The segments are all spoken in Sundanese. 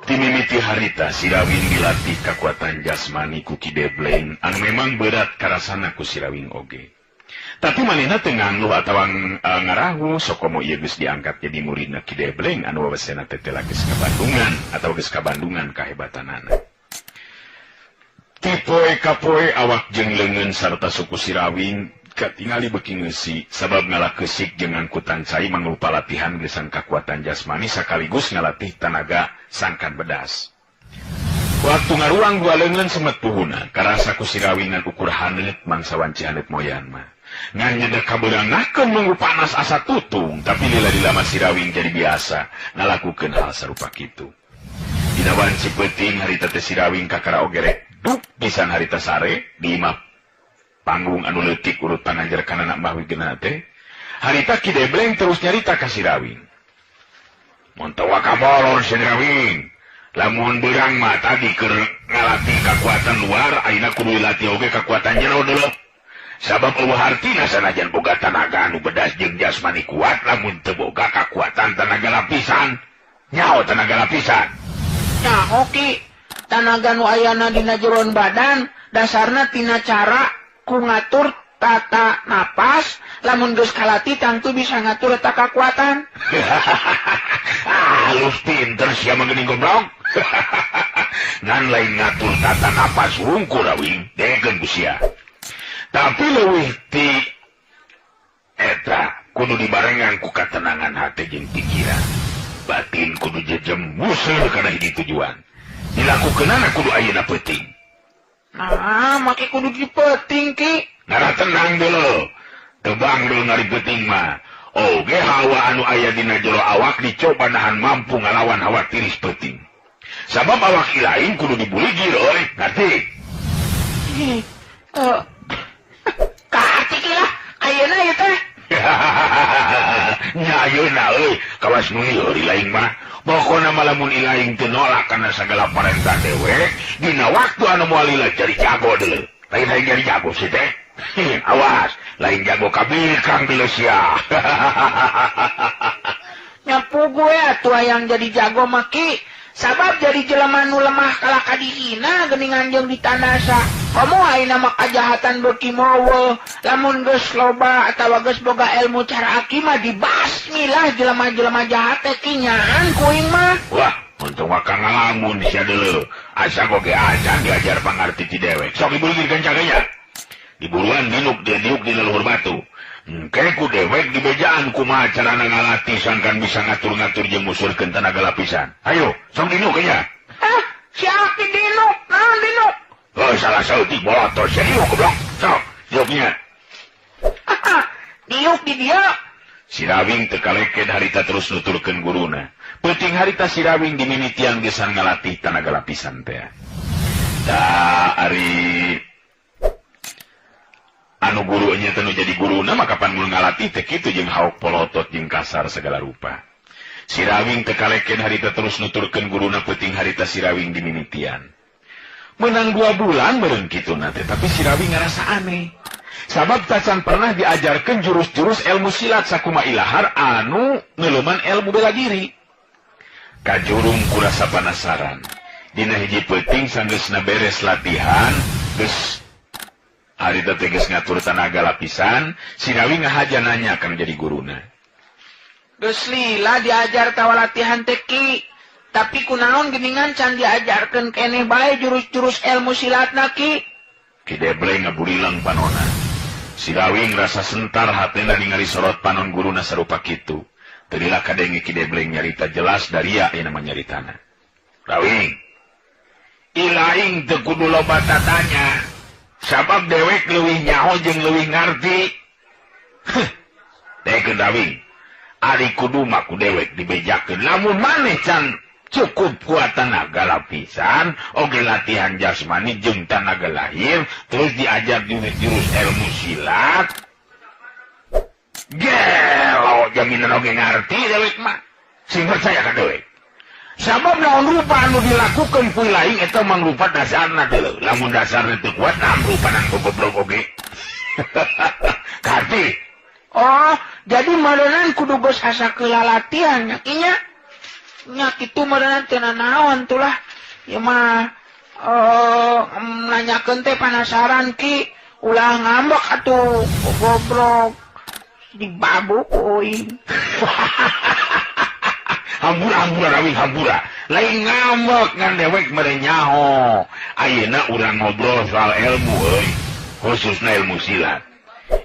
Ti mimiti harita Sirawing dilatih kakuatan jasmani ku Ki Debleng anu memang berat karasana ku Sirawing oge. Tapi manehna teu ngangluh atawa ngarahu sokomo ieu geus diangkat jadi muridna Ki Debleng anu wawesena teh tela geus ngabandungan atawa geus kabandungan kahebatanana. Ti poe ka poe awak jeung leungeun sarta suku Sirawing katingali beuki ngeusi sabab ngalah keusik jeung ngangkutan cai mangrupa latihan geusang kakuatan jasmani sakaligus ngalatih tanaga sangkan bedas. Waktu ngaruang dua leungeun semet puhuna, karasa ku Sirawing ngan ukur haneut mangsa wanci haneut moyan mah. Ngan nyedek kabeurangahkeun manggu panas asa tutung, tapi lila-lila mah Sirawing jadi biasa ngalakukeun hal sarupa kitu. Dina wanci peuting harita teh Sirawing kakara oge rek duk pisan harita sare di imah panggung anu leutik urut panganjerkanana Mbah Wigena teh. Harita Ki Debleng terus nyarita ka Sirawing. Mun teu waka molor Sirawing, lamun beurang mah tadi keur ngalatih kakuatan luar, ayeuna kudu dilatih oge kakuatan jero deuleu. Sabab euweuh hartina sanajan boga tanaga anu bedas jeung jasmani kuat lamun teu boga kakuatan tanaga lapisan. Nyaho tanaga lapisan? Nyaho Ki, tanaga nu ayana dina jeroan badan dasarna tina cara ku ngatur tata napas, lamun geus kalatih tangtu bisa ngatur eta kakuatan. Ah, halus pinter sia mah geuning goblok. Ngan lain ngatur tata napas wungkul Rawing, dengekeun ku sia. Tapi leuwih ti eta kudu dibarengan ku katenangan hati jeung pikiran. Batin kudu jejem museur kana hiji tujuan. Dilakukeunana kudu ayeuna peuting. Nah, make kudu dipeuting Ki. Ngarah tenang dulu. Tebang dulu ngari peuting mah. Oge hawa anu aya dina jero awak dicoba nahan mampu ngalawan hawa tiris peuting. Sabab awak ilaing kudu dibuligir euy, ngarti? Kaarti Ki lah, ayeuna ieu teh. Nya ayeuna euy, kawas nu ieu ilaing mah. Pokona mah lamun ilaing teu nolak kana sagala parentah dewek, dina waktu anu moal lila jadi jago deuleu. Lain hayang jadi jago sih teh. Awas, lain jago kabikang deuleu sia. Nya puguh atuh hayang jadi jago mah Ki. Sabab jadi jelema nu lemah kalah kadihina geuningan jeung ditandasa. Komo ayeuna mah kajahatan beuki mowo. Lamun geus loba atawa geus boga ilmu cara aki mah dibasmi lah jelema-jelema jahat teh Ki, nyaan kuing mah. Wah, untung mah ngalamun sia deuleu. Asa goge acan diajar pangarti ti dewek. Sok dibuligir kencang nya. Diburuan dinuk dia diuk di leluhur batu. Engke ku dewek dibejaan kumaha carana ngalatih sangkan bisa ngatur-ngatur jeung musurkeun tenaga lapisan. Ayo, sok dinuk nya. Ah, si Aki dinuk, naon dinuk? Oh, salah saeutik bolotor sia diuk goblok. Sok, diuknya. Diuk di dieu. Sirawing teu kaleket harita terus nuturkeun guruna. Peuting harita Sirawing dimimitian geus ngalatih tenaga lapisan teh. Da ari anu gurunya teh nu jadi guruna mah kapan mun ngalatih teh kitu jeung hauk polotot jeung kasar segala rupa. Sirawing teu kaleken harita terus nuturkeun guruna. Peuting harita Sirawing dimimitian. Menang 2 bulan meureun kituna teh, tapi Sirawing ngarasa aneh. Sabab tacan pernah diajarkeun jurus-jurus ilmu silat sakuma ilahar anu ngeuleman ilmu bela diri. Kajurung kurasa penasaran. Dina hiji peuting sanggeusna beres latihan, geus harita teh geus ngatur tenaga lapisan, Sirawing ngahaja nanya kana jadi guruna. Geus lila diajar tawa latihan teh Ki. Tapi kunaon geuningan can diajarkeun keneh bae jurus-jurus ilmu silatna Ki. Ki Debleng ngaburilang panona. Sirawing rasa sentar hatena ningali sorot panon guruna sarupa kitu. Teu lila kadenge Ki Debleng nyarita jelas daria ieu nama nyaritana. Rawing, ilaing teu kudu loba tatanya. Sabab dewek leuwih nyaho jeung leuwih ngarti. Heh, dekeun Rawing. Ari kudu mah ku dewek dibejakeun. Lamun maneh can cukup kuat tenaga lapisan, oge latihan jasmani jeung tenaga lahir, terus diajar jurus-jurus ilmu silat. Gelo jaminan oge ngarti dewek mah. Sing percaya ka dewek. Sabab naon rupa anu dilakukeun ku lain eta mangrupa dasarna deuleu. Lamun dasarna teu kuat, nah rupa nang goblok oge. Karti. Oh, jadi meureunnan kudu geus asa keula latihan nya Ki nya. Nya kitu meureun teu nanaon tuh lah. Ieu mah nanyakeun teh panasaran Ki. Ulah ngambek atuh, goblok. Dibabuk euy. Hampura rawing hampura. Lain ngambek ngan dewek mere nyaho. Ayeuna urang ngobrol soal ilmu euy, khususna ilmu silat.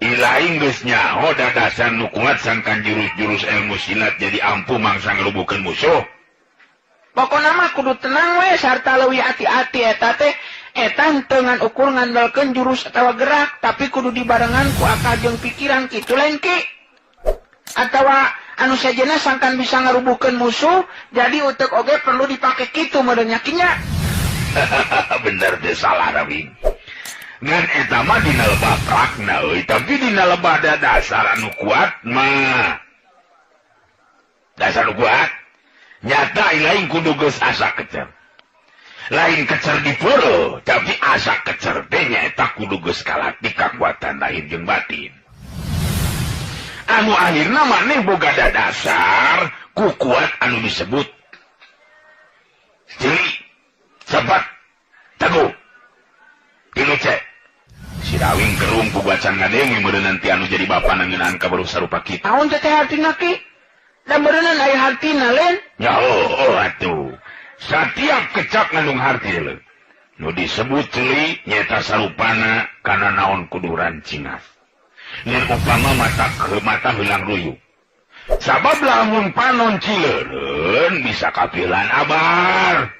Ilaing geus nyaho dadasan nu kuat sangkan jurus-jurus ilmu silat jadi ampuh mangsa ngerubuhkeun musuh. Pokona mah kudu tenang we sarta leuwih hati-hati eta teh eta henteu ngan ukur ngandalkeun jurus atawa gerak, tapi kudu dibarengan ku akal jeung pikiran kitu lain Ki. Atawa anu sejenna sangkan bisa ngarubuhkeun musuh, jadi utek oge perlu dipake kitu meureun nya Ki nya. Bener teh salah rawing. Ngan eta mah dina lebah prakna euy, tapi dina lebah dasar anu kuat mah. Dasar anu kuat nyata lain kudu geus asa kecer. Lain kecer dipeureut, tapi asa kecer teh nyaeta kudu geus kalatih kakuatan lahir jeung batin. Anu akhirna maneh boga dasar ku kuat anu disebut ciri sebat teguh. Tilu C. Si rawing kerung ku bacan ngadenge meureun nanti anu jadi bapa ngeunaan kabaruh sarupa kitu. Naon teh hartina Ki? Da meureunnan aya hartina lain? Ya oh atuh. Satiap kecap ngandung harti leuh. Nu disebut ceuli nyaeta sarupana kana naon kudu rancingas. Ngan upama mata ke mata heulang ruyuk. Sabab lamun panon cileureun bisa kapilan abar.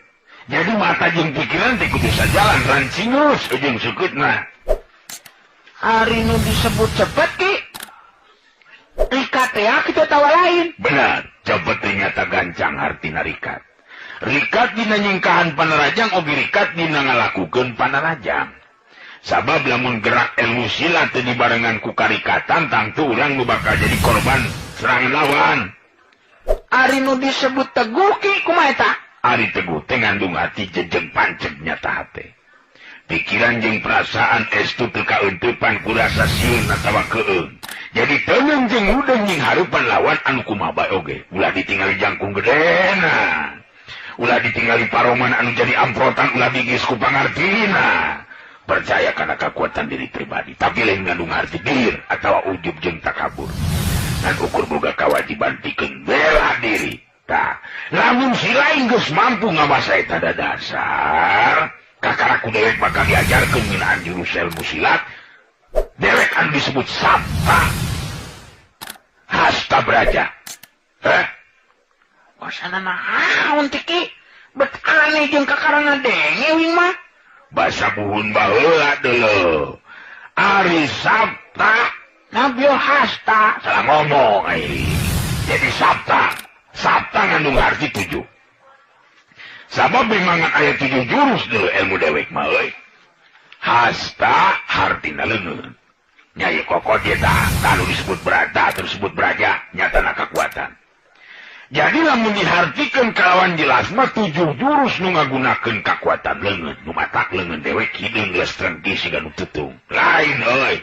Jadi mata jeung pikiran teh kudu sajalan rancingus jeung seukeutna. Ari nu disebut cepet Ki. Rikat ya kita tawa lain. Benar, cepet teh nyata gancang hartina rikat. Rikat dina nyingkahan panarajang oge rikat dina ngalakukeun panarajang. Sabab lamun gerak ilmu silat teu dibarengan ku karikatan tangtu urang nu bakal jadi korban serangan lawan. Ari nu disebut teguh Ki kumaha eta? Ari teguh teh ngandung hati jejeg panceg nyata hate. Pikiran jeung perasaan estu teu kaeuteupan ku rasa sieun atawa keung. Jadi teungeun jeung hudeng jeung hareupan lawan anu kumaha bae oge. Ulah ditingali jangkung gedena. Ulah ditingali paroman anu jadi amprotan ulah bigis ku pangartina. Percaya kana kekuatan diri pribadi, tapi lain ngandung harti dir atawa ujub jeung takabur. Dan ukur boga kewajiban pikeun bela diri. Tah, lamun si lain geus mampu ngawasa eta dasar, kakara ku dewek bakal diajarkeun ngeunaan jurus ilmu silat. Dewek anu disebut Sabta Hasta Braja. Heh? Wasana naon teh Ki? Bet aneh jeung kakara ngadenge wing mah. Basa buhun baheula deuleu. Ari Sabta Nabio Hasta. Salah ngomong ai. Jadi Sabta, Sabta ngandung arti 7. Sabab bimangan aya 7 jurus deuleu ilmu dewek mah euy. Hasta hartina leungeun. Nya ieu kokot ieu tah, anu disebut berata, disebut braja, nyatana kakuatan. Jadi lamun dihartikeun kalawan jelas mah 7 jurus nu ngagunakeun kakuatan leungeun, nu matak leungeun dewek hideung geus trengki siga nu tutung. Lain euy.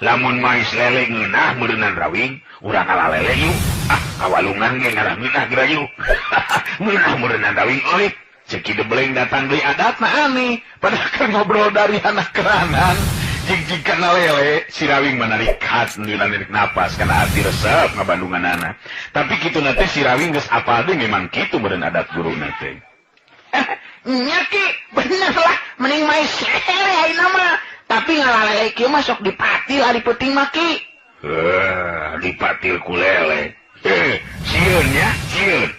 Lamun mais lele ngeunah meureunan rawing, urang ala lele yuk. Ah, kawalungan ge ngarah ngeunah geura yuk. Ngeunah meureunan rawing euy. Cek Ki Debleng datang deui adatna aneh, padahal keur ngobrol dari anak keranan. Jig-jig kana lele, si rawing manarikat narik napas kana hati resep ngabandunganana. Tapi kitu na teh si rawing geus apal deui memang kitu meureun adat guruna teh. Nya Ki, bener lah, mending main lele ayeuna mah. Tapi ngalalele kieu mah sok dipatil ari peuting mah Ki. Heuh, dipatil ku lele. Heuh, sieun nya, sieun.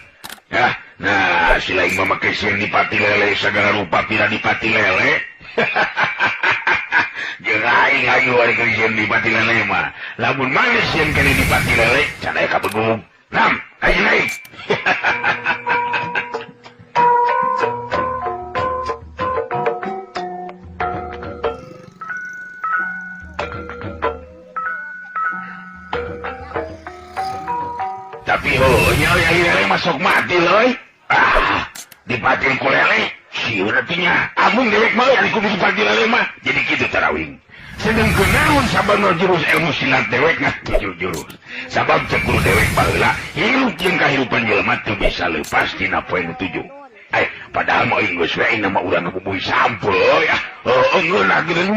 Yah, nah si lain mah make sieun dipatil lele sagala rupa pira dipatil lele. Jeung aing hayu ari sieun dipati lele mah. Lamun manis sieun kene dipati lele, can aya kabegung. Nam, ayo naik. Tapi heuh nya euy lele masuk mati leuy. Ah, dipatil ku lele. Sieun atuh nya. Amun dewek mah ari kudu dipati lele mah. Jadi kitu tarawing. Sedengkeun naon sabarna jurus ilmu silat dewek ngan 7 jurus. Sabab cek guru dewek baheula hirup jeung kahirupan jelema teu bisa leupas tina poe nu 7. Padahal mah geus we ayeuna mah urang ngabubuy sampeu ya. Heueuh ngeunah geuning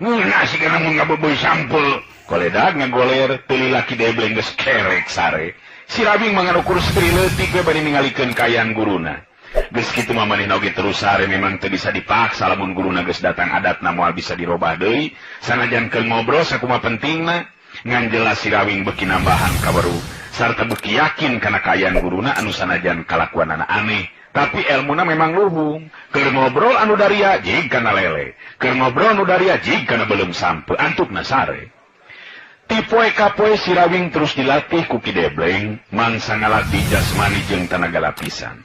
ngeunah sigana mun ngabubuy sampeu. Koledag ngagoler teu laki debleng geus kerek sare. Si Rawing mah nganukur seuri leutik we bari ningalikeun kaayaan guruna. Geus kitu mah manehna oge terus sare memang teu bisa dipaksa lamun guruna geus datang adatna moal bisa dirobah deui. Sanajan keur ngobrol sakumaha pentingna ngan jelas si Rawing beuki nambahan kaweruh sarta beuki yakin kana kaayaan guruna anu sanajan kalakuanana aneh tapi elmuna memang luhung. Keur ngobrol anu daria jig kana lele, keur ngobrol anu daria jig kana beuleum sampeu antukna sare. Ti poe ka poe si Rawing terus dilatih ku Ki Debleng mangsa ngalatih jasmani jeung tanaga lapisan.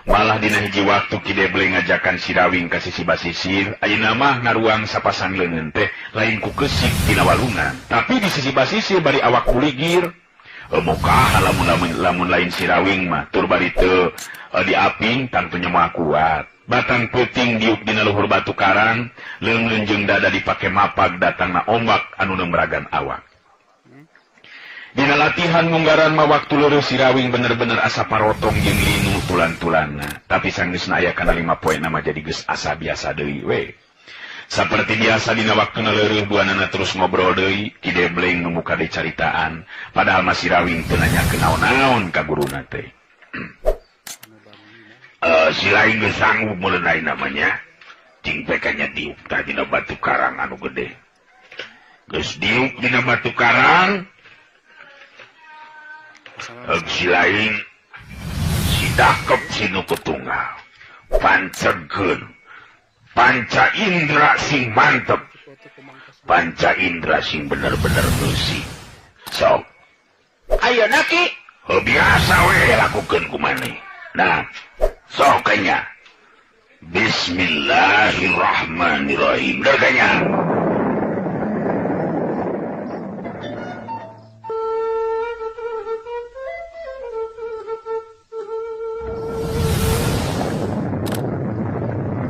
Malah dina hiji waktu Ki Debleng ngajakan si Rawing ka sisi basisir, ayeuna mah ngaruang sapasang leungeun teh lain ku kesik tina walungan, tapi di sisi basisir bari awak kuligir. Muka lamun lain si Rawing mah tur bari teu diaping tangtunya moal kuat. Batang peuting diuk dina luhur batu karang, leungeun jeung dada dipake mapag datangna ombak anu neumragan awak. Dina latihan munggaran mah waktu leureus si Rawing bener-bener asa parotong jeung linu tulan-tulanna, tapi sanggeusna aya kana 5 poe na mah jadi geus asa biasa deui we. Saperti biasa dina waktuna leureun duanana terus ngobrol deui, Ki Debleng nu muka dicaritaan, padahal mah si Rawing teu nanyakeun naon-naon ka guruna teh. Si lain geus sanggup meuleunai namanya, cing pekanya diuk tah dina batu karang anu gede. Geus diuk dina batu karang, si lain si dakep si nu ketunggal, pancegkeun, panca indra sing mantep, panca indra sing bener-bener beusi. Sok. Ayeuna Ki? Heuh biasa we lakukeun ku maneh. Nah, sok kanya. Bismillahirrahmanirrahim. Bener kanya.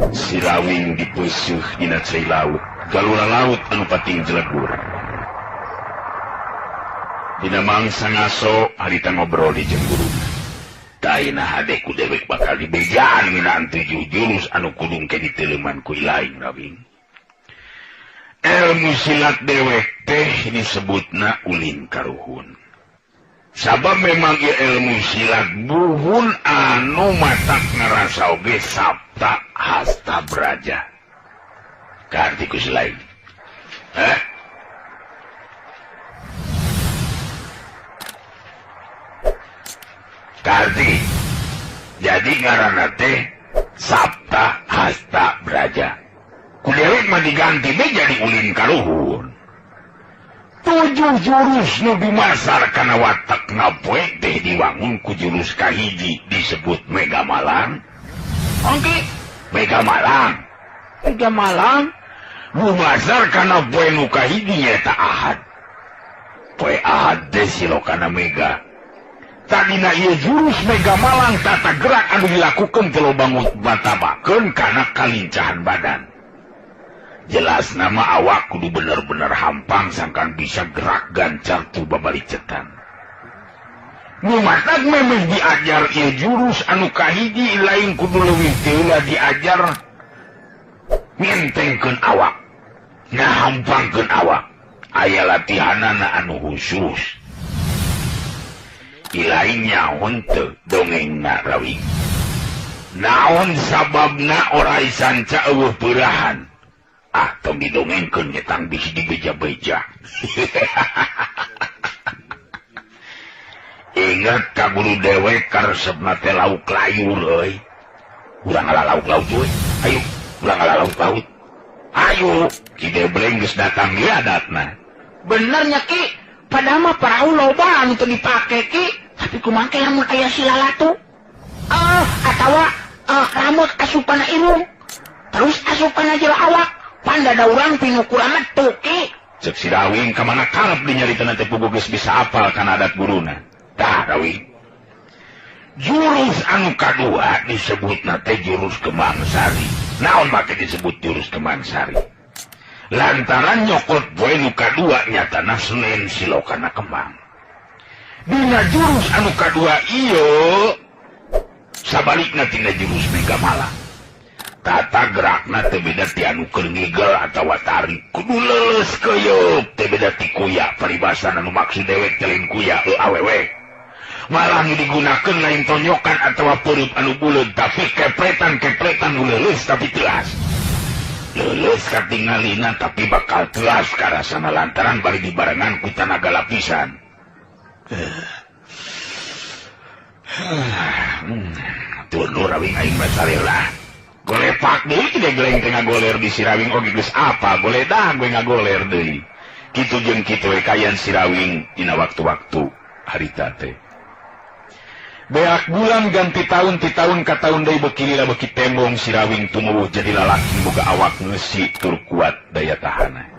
Si Rawing dipeusuh dina cai laut, galura laut anu pating jelegur. Dina mangsa ngaso harita ngobrol di jeung guruna. Taina hade ku dewek bakal dibejaan ngeunaan 7 jurus anu kudung ke diteuleman ku ilaing Rawing. Ilmu silat dewek teh disebutna ulin karuhun. Sabab memang ieu ilmu silat buhun anu matak ngarasa oge sabta hasta braja. Kaarti ku silain. Heh? Karti. Jadi ngaranna teh Sabta Hasta Braja. Ku dewek mah diganti be jadi ulin karuhun. 7 jurus nu dimasar kana watak napoe teh diwangun ku jurus kahiji disebut Mega Malang. Oke, Mega Malang. Mega Malang lumasar kana poe nu kahiji nyaeta Ahad. Poe Ahad teh silokana Mega. Tadina ieu jurus Mega Malang tata gerak anu dilakukeun teh loba ngutabakeun kana kalincahan badan. Jelas nama awak kudu bener-bener hampang sangkan bisa gerak gancar tu babalicetan. Nu matak memeh diajar ieu jurus anu kahiji lain kudu leuwih teu diajar ngentengkeun awak, ngahampangkeun awak. Aya latihanana anu khusus. Ilainnya henteu dongengna Rawing. Naon sababna orai sanca eueuh peurahan? Ah, tong didongengkeun nyetang bisi dibeja-beja. Ingat ka guru dewek karesepna teh lauk layur euy. Urang ala lauk laut euy. Ayo, urang ala lauk laut. Ayo, Ki Debleng geus datang ge adatna. Bener nya Ki, padahal mah parahu loba anu teu dipake Ki, tapi kumaha ke lamun aya si lalatu? Atawa ramut asupana irung. Terus asupana jero awak. Panda da urang pinukur amat tuh Ki. Cek si Rawing ka mana karep dinyaritana teh puguh geus bisa apal kana adat guruna. Tah Rawing. Jurus anu kadua disebutna teh jurus Kembang Sari. Naon make disebut jurus Kembang Sari? Lantaran nyokot poe nu kadua nyatana Senen silokana kembang. Dina jurus anu kadua ieu sabalikna tina jurus Megamala. Tata gerakna teu beda ti anu keur ngigel atawa tarik kudu leuleus keuyeup teu beda ti kuya paribasan anu maksud dewek teh lain kuya heuh awewe. Malah nu digunakeun lain tonyokan atawa peureub anu buleud tapi kepretan-kepretan nu leuleus tapi teuas. Leuleus katingalina tapi bakal teuas karasana lantaran bari dibarengan ku tanaga lapisan. Tundur rawing aing mah lah. Golepak deui teh geleng teh ngagoler di Sirawing oge geus apa goledah gue ngagoler deui. Kitu jeung kitu we kayan Sirawing dina waktu-waktu harita teh. Beak bulan ganti tahun ti tahun ka tahun deui beuki lila beuki tembong Sirawing tumuwuh jadi lalaki boga awak ngeusi tur kuat daya tahanna.